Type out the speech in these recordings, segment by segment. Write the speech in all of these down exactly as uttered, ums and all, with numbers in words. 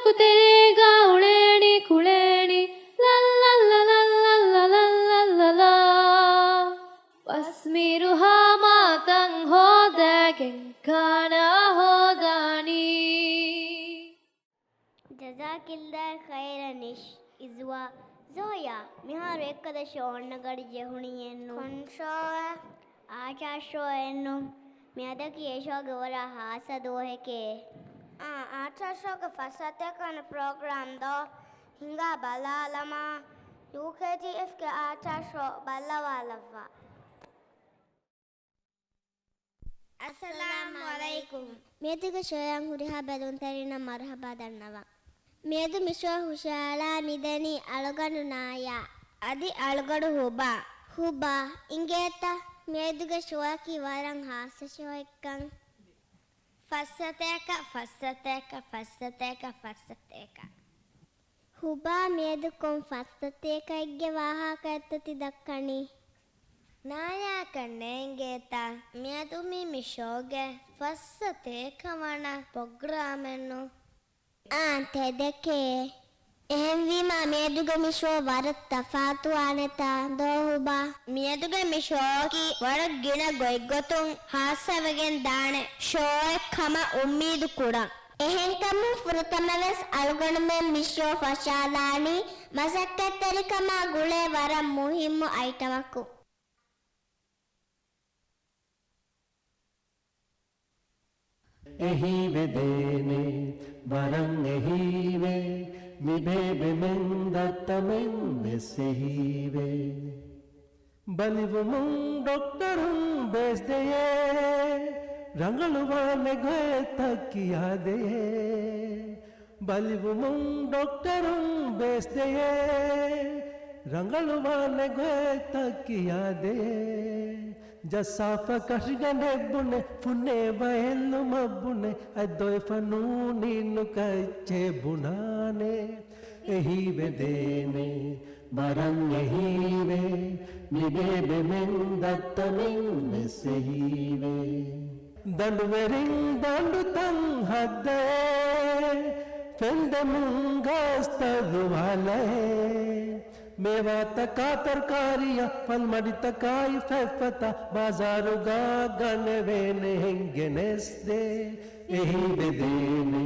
ކުތެރޭގަ އުޅޭނީ ކުޅޭނީ ލައްލައްލަ ލައްލައްލަ ލައްލައްލަ. ވަސްމިރުހާ މާތަން ހޯދައިގެން ކާނާ ހޯދާނީ. ޖަޒާކައްލާހު ޚައިރަން އިޝް އިޒުވާ. ޒޯޔާ، މިހާރު އެއްކަލަ ޝޯ އޮންނަ ގަޑި ޖެހުނީއެއްނު. ކޮން ޝޯއެއް؟ އާޓާ ޝޯއެއްނު. މިއަދަކީ އެ ޝޯގެ ވަރަށް ހާއްސަ ދުވަހެކޭ. އާ، އާޓާ ޝޯގެ ފަސްސަތޭކަ ވަނަ ޕްރޮގްރާމް ދޯ؟ ހިނގާ ބަލާލަމާ. ޔޫކޭޖީއެފްގެ އާޓާ ޝޯ ބައްލަވާލައްވާ. އައްސަލާމު ޢަލައިކުމް. މިއަދުގެ ޝޯއަށް ހުރިހާ ބެލުންތެރިންނަށް މަރުޙަބާ ދަންނަވަން. މިއަދު މި ޝޯ ހުށަހަޅާ މިދަނީ އަޅުގަނޑު ނާޔާ އަދި އަޅުގަނޑު ހުބާ. ހުބާ، އިނގޭތަ؟ މިއަދުގެ ޝޯއަކީ ވަރަށް ހާއްސަ ޝޯއެއްކަން. ފަސްސަތޭކަ، ފަސްސަތޭކަ، ފަސްސަތޭކަ، ފަސްސަތޭކަ. ހުބާ، މިއަދު ކޮން ފަސްސަތޭކައެއްގެ ވާހަކައެއްތަ ތި ދައްކަނީ؟ ނާޔާއަކަށް ނޭނގޭތަ؟ މިއަދު މީ މި ޝޯގެ ފަސްސަތޭކަ ވަނަ ޕްރޮގްރާމެއްނު. އާނ، ތެދެކޭ. އެހެންވީމާ މިއަދުގެ މި ޝޯ ވަރަށް ތަފާތުވާނެތާ ދޯ ހުބާ؟ މިއަދުގެ މި ޝޯއަކީ ވަރަށް ގިނަ ގޮތްގޮތުން ހާއްސަވެގެން ދާނެ ޝޯއެއް ކަމަށް އުއްމީދު ކުރަން. އެހެންކަމުން ފުރަތަމަވެސް އަޅުގަނޑުމެން މި ޝޯ ފަށާލާނީ މަސައްކަތްތެރިކަމާ ގުޅޭ ވަރަށް މުހިއްމު އައިޓަމަކުން. އެހީވެދޭނެ، ވަރަށް އެހީވޭ، މި ބޭބެމެން ދައްތަމެން ވެސް އެހީވޭ. ބަލިވުމުން ޑޮކްޓަރުން ބޭސްދެޔޭ، ރަނގަޅުވާނެ ގޮތްތައް ކިޔާދެޔޭ. ބަލިވުމުން ޑޮކްޓަރުން ބޭސްދެޔޭ، ރަނގަޅުވާނެ ގޮތްތައް ކިޔާދެޔޭ. ޖައްސާފަ ކަށިގަނޑެއް ބުނެ، ފުނޭ ބައެއްލުމަށް ބުނެ، އަތް ދޮވެފަ ނޫނީ ނުކައްޗޭ ބުނާނެ. އެހީވެދޭނެ، ވަރަށް އެހީވޭ، މި ބޭބެމެން ދައްތަމެން ވެސް އެހީވޭ. ދަނޑުވެރިން ދަނޑުތައް ހައްދައޭ، ފެންދެމުން ގަސްތައް ރުވާލައޭ. މޭވާތަކާ ތަރުކާރީއަށް ފަލްމަޑިތަކާއި ފަތްފަތަށް ބާޒާރުގަ ގަނެވޭނެ ހެން ގެނެސްދޭ. އެހީވެދޭނެ،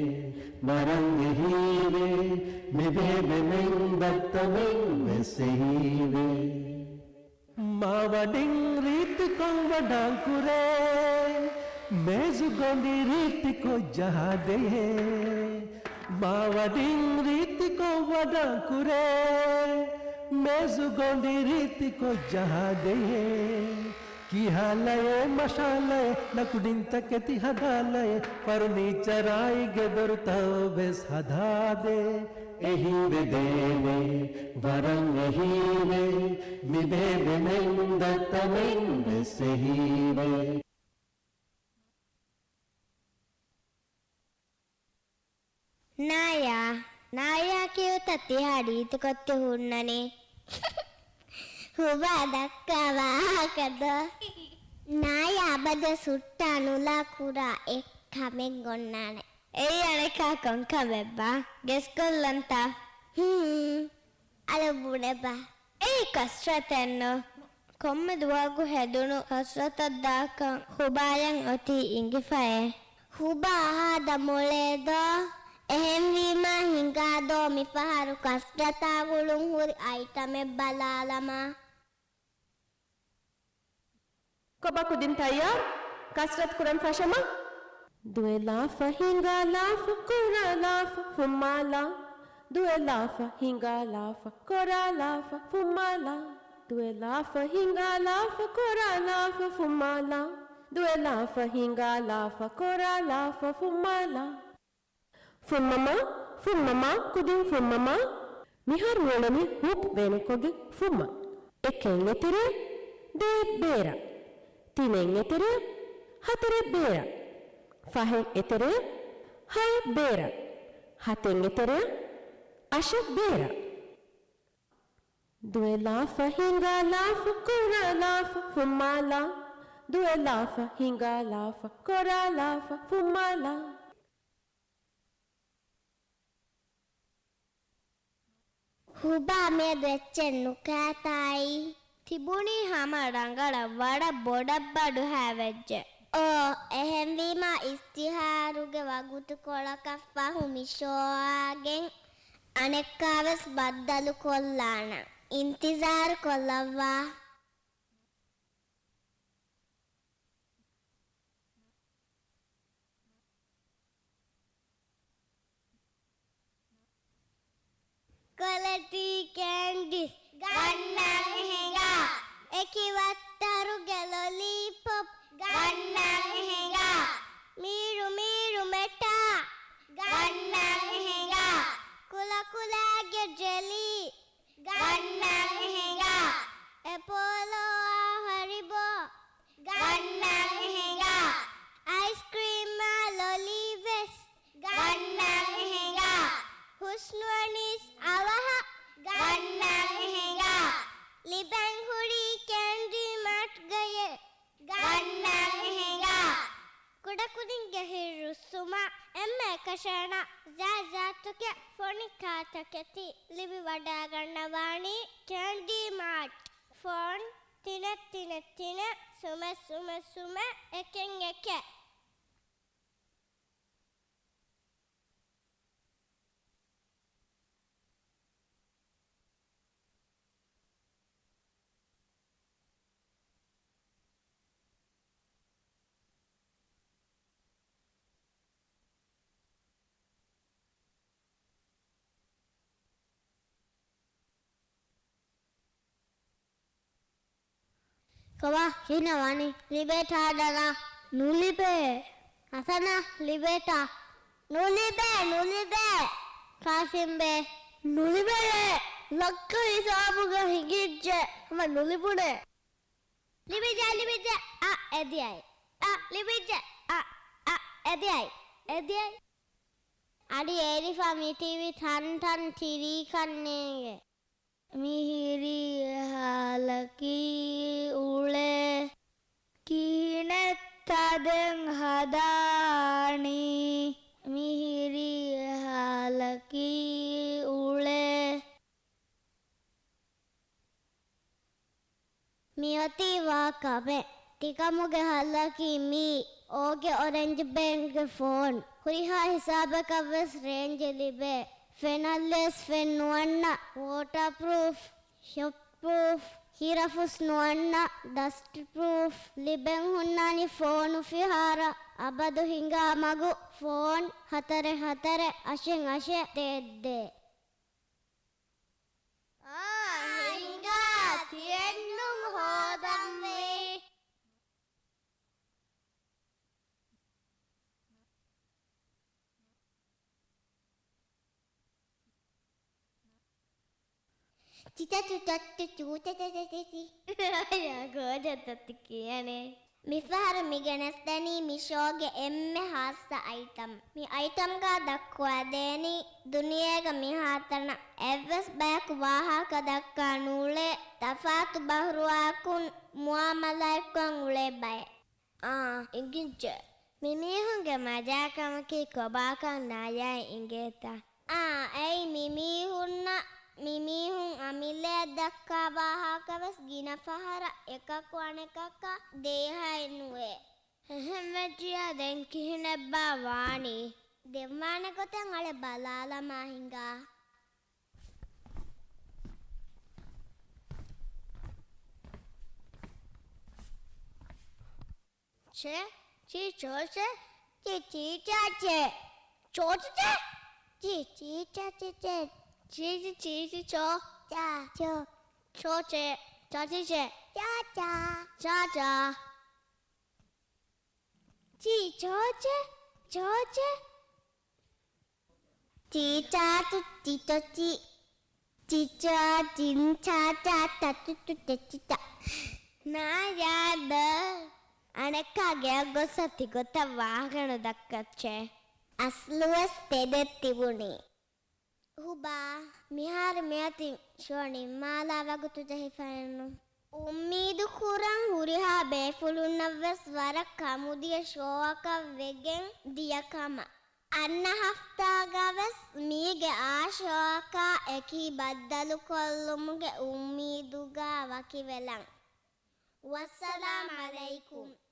ވަރަށް އެހީވޭ، މި ބޭބެމެން ދައްތަމެން ވެސް އެހީވޭ. މާވަޑިން ރީތިކޮށް ވަޑާން ކުރޭ، މޭޒުގޮނޑި ރީތިކޮށް ޖަހާދެޔޭ. މާވަޑިން ރީތިކޮށް ވަޑާން ކުރޭ، މޭޒުގޮނޑި ރީތިކޮށް ޖަހާދެޔޭ. ކިހާލައޭ މަށާލައޭ، ލަކުޑިން ތަކެތި ހަދާލައޭ، ފަރުނީޗަރާއި ގެދޮރުތައް ވެސް ހަދާދޭ. އެހީވެދޭނެ، ވަރަށް އެހީވޭ، މި ބޭބެމެން ދައްތަމެން ވެސް އެހީވޭ. ނާޔާ، ނާޔާ ކިޔޫތައް ތިހާ ރީތިކޮށް ތި ހުންނަނީ. ހުބާ ދައްކާ ވާހަކަ ދޯ؟ ނާޔާ އަބަދުވެސް ހުއްޓާ ނުލާ ކުރާ އެއް ކަމެއް އޮންނާނެ. އެއީ އަނެއްކާ ކޮން ކަމެއްބާ؟ ގެސްކޮށްލަންތަ؟ ހޫން. އަލު ބުނެބާ. އެއީ ކަސްރަތެއްނު. ކޮންމެ ދުވަހަކު ހެދުނު ކަސްރަތަށް ދާކަން ހުބާޔަށް އޮތީ އިނގިފައޭ. ހުބާ ހާދަ މޮޅޭ ދޯ؟ އެހެންވީމާ ހިނގާ ދޯ މިފަހަރު ކަސްރަތާ ގުޅުން ހުރި އައިޓަމެއް ބަލާލަމާ. ކޮބާ ކުދިން ތައްޔާރު؟ ކަސްރަތު ކުރަން ފަށަމާ. ދުވެލާފަ ހިނގާލާފަ ކުރާލާފަ ފުއްމާލާ. ދުވެލާފަ ހިނގާލާފަ ކުރާލާފަ ފުއްމާލާ. ދުވެލާފަ ހިނގާލާފަ ކުރާލާފަ ފުއްމާލާ. ދުވެލާފަ ހިނގާލާފަ ކުރާލާފަ ފުއްމާލާ. ފުއްމަމާ، ފުއްމަމާ، ކުދިން ފުއްމަމާ. މިހާރު މިއުޅެނީ ހޫޕް ބޭނުންކޮށްގެން ފުއްމަން. އެކެއް އެތެރެއަށް ދެއެއް ބޭރަށް، ތިނެއް އެތެރެއަށް ހަތަރެއް ބޭރަށް، ފަހެއް އެތެރެއަށް ހައެއް ބޭރަށް، ހަތެއް އެތެރެއަށް އަށެއް ބޭރަށް. ދުވެލާފަ ހިނގާލާފަ ކުރާލާފަ ފުއްމާލާ. ދުވެލާފަ ހިނގާލާފަ ކުރާލާފަ ފުއްމާލާ. ހުބާ މިއަދު އެއްޗެއް ނުކާތާއި؟ ތިބުނީ ހަމަ ރަނގަޅަށް ވަރަށް ބޮޑަށް ބަޑުހައިވެއްޖެ. އޯ، އެހެންވީމާ އިސްތިހާރުގެ ވަގުތުކޮޅަކަށް ފަހު މި ޝޯއާގެން އަނެއްކާވެސް ބައްދަލުކޮށްލާނަން. އިންތިޒާރު ކޮށްލައްވާ. ކޮލެޓީ ކޭންޑީސް ގަންނަން ހިނގާ. އެކި ވައްތަރުގެ ލޮލީޕޮޕް ގަންނަން ހިނގާ. މީރު މީރު މެޓާ ގަންނަން ހިނގާ. ކުލަކުލާގެ ޖެލީ ގަންނަން ހިނގާ. އެޕޯލޯއާ ހަރިބޯ ގަންނަން ހިނގާ. އައިސްކްރީމާ ލޮލީވެސް ގަންނަން ހިނގާ. ހުސްނުއަނީސް އަވަހަށް ގަންނަން ހިނގާ. ލިބެން ހުރީ ކޭންޑީ މާޓްގައޭ ގަންނަން ހިނގާ. ކުޑަކުދިންގެ ހިތް ރުއްސުމާ އެންމެ އެކަށައިންނަ ޒާތްޒާތުގެ ފޮނިކާތަކެތި ލިބިވަޑައިގަންނަވާނީ ކޭންޑީ މާޓް. ފޯން ތިނެއް ތިނެއް ތިނެއް ސުމެއް ސުމެއް ސުމެއް އެކެއް އެކެއް. ކޮބާ ކިހިނެއް ވާނީ؟ ލިބޭޓާ ދަނާ. ނުލިބޭ. ހަސަނާ ލިބޭޓާ. ނުލިބޭ، ނުލިބޭ. ކާސިމްބޭ. ނުލިބޭ. ލައްކަ ހިސާބުގަ ހިނގިއްޖެ. ހަމަ ނުލިބުނޭ. ލިބިއްޖެ، ލިބިއްޖެ. އަ، އެދިޔައި. އަ، ލިބިއްޖެ. އަ، އަ، އެދިޔައި. އެދިޔައި. އަދި އޭރިފާ މި ޓީވީ ތަންތަން ތިރީކަށް ނޭނގެ. މިހިރީ ހާލަކީ އުޅޭ. ކިހިނެއްތަ ދެން ހަދާނީ؟ މިހިރީ ހާލަކީ އުޅޭ. މިއޮތީ ވާ ކަމެއް. ތިކަމުގެ ހައްލަކީ މީ. އޯގެ އޮރެންޖް ބޭންގްގެ ފޯން. ހުރިހާ ހިސާބަކަށްވެސް ރޭންޖެއް ލިބޭ. ފެނަށްލޭސް ފެން ނުއަންނަ، ވޯޓާޕްރޫފް، ޝޮކްޕްރޫފް، ހިރަފުސް ނުއަންނަ، ޑަސްޓްޕްރޫފް. ލިބެން ހުންނާނީ ފޯނު ފިހާރަ. އަބަދު ހިނގާ މަގު ފޯން ހަތަރެއް ހަތަރެއް އަށެއް އަށެއް ދޭއްދޭ. އާ، ހިނގާ ތިއެއްނުން ހޯދަންވީ. ތިތަ ތުތަ ތު ތޫ ތަ ތަ ތަ ތި ތި. އާޔާ ގޯޖަތައް ތި ކިޔަނީ. މިފަހަރު މި ގެނެސްދެނީ މި ޝޯގެ އެންމެ ހާއްސަ އައިޓަމް. މި އައިޓަމްގަ ދައްކުވާދޭނީ ދުނިޔޭގަ މިހާތަނަށް އެއްވެސް ބަޔަކު ވާހަކަ ދައްކާ ނޫޅޭ ތަފާތު ބަހުރުވައަކުން މުއާމަލާތްކޮށް އުޅޭ ބައެއް. އާ، އިނގިއްޖެ. މިމީހުންގެ މަޖާކަމަކީ ކޮބާކަން ނާޔާއަށް އިނގޭތަ؟ އާ، އެއީ މިމީހުންނަށް، މިމީހުން އަމިއްލައަށް ދައްކާ ވާހަކަވެސް ގިނަ ފަހަރަށް އެކަކު އަނެކަކަށް ދޭހައެއް ނުވޭ. އެހެންވެއްޖިއްޔާ ދެން ކިހިނެއްބާ ވާނީ؟ ދެންވާނެ ގޮތެއް އަޅެ ބަލާލަމާ ހިނގާ. ޗެ، ޗީ، ޗޯ، ޗެ. ޗި، ޗީ، ޗާ، ޗެ. ޗޯ، ޗެ، ޗެ. ޗި، ޗީ، ޗާ، ޗެ، ޗެ. ޗީ، ޗި، ޗީ، ޗި، ޗޯ. ޗާ. ޗޯ. ޗޯ، ޗެ. ޗާ، ޗި، ޗެ. ޗާ، ޗާ. ޗާ، ޗާ. ޗީ، ޗޯ، ޗެ. ޗޯ، ޗެ. ޗީޗާ ތު ޗިތޮ ޗި. ޗިޗާ ޗިންޗާ ޗާ ތަ ތު ތު ތެ ޗި ތަ. ނާޔާ ދޯ. އަނެއްކާ ގެއަށް ގޮއްސަ ތިގޮތަށް ވާހަކަ ނުދައްކައްޗޭ. އަސްލުވެސް ތެދެއް ތިބުނީ. ހުބާ، މިހާރު މިއޮތީ ޝޯ ނިންމާލާ ވަގުތު ޖެހިފައެއްނު. އުއްމީދު ކުރަން ހުރިހާ ބޭފުޅުންނަށްވެސް ވަރަށް ކަމުދިޔަ ޝޯއަކަށް ވެގެން ދިޔަ ކަމަށް. އަންނަ ހަފްތާގަވެސް މި ގެ އާ ޝޯކާ އެކީ ބައްދަލުކޮށްލުމުގެ އުއްމީދުގާ ވަކިވެލަން. ވައްސަލާމް ޢަލައިކުމް.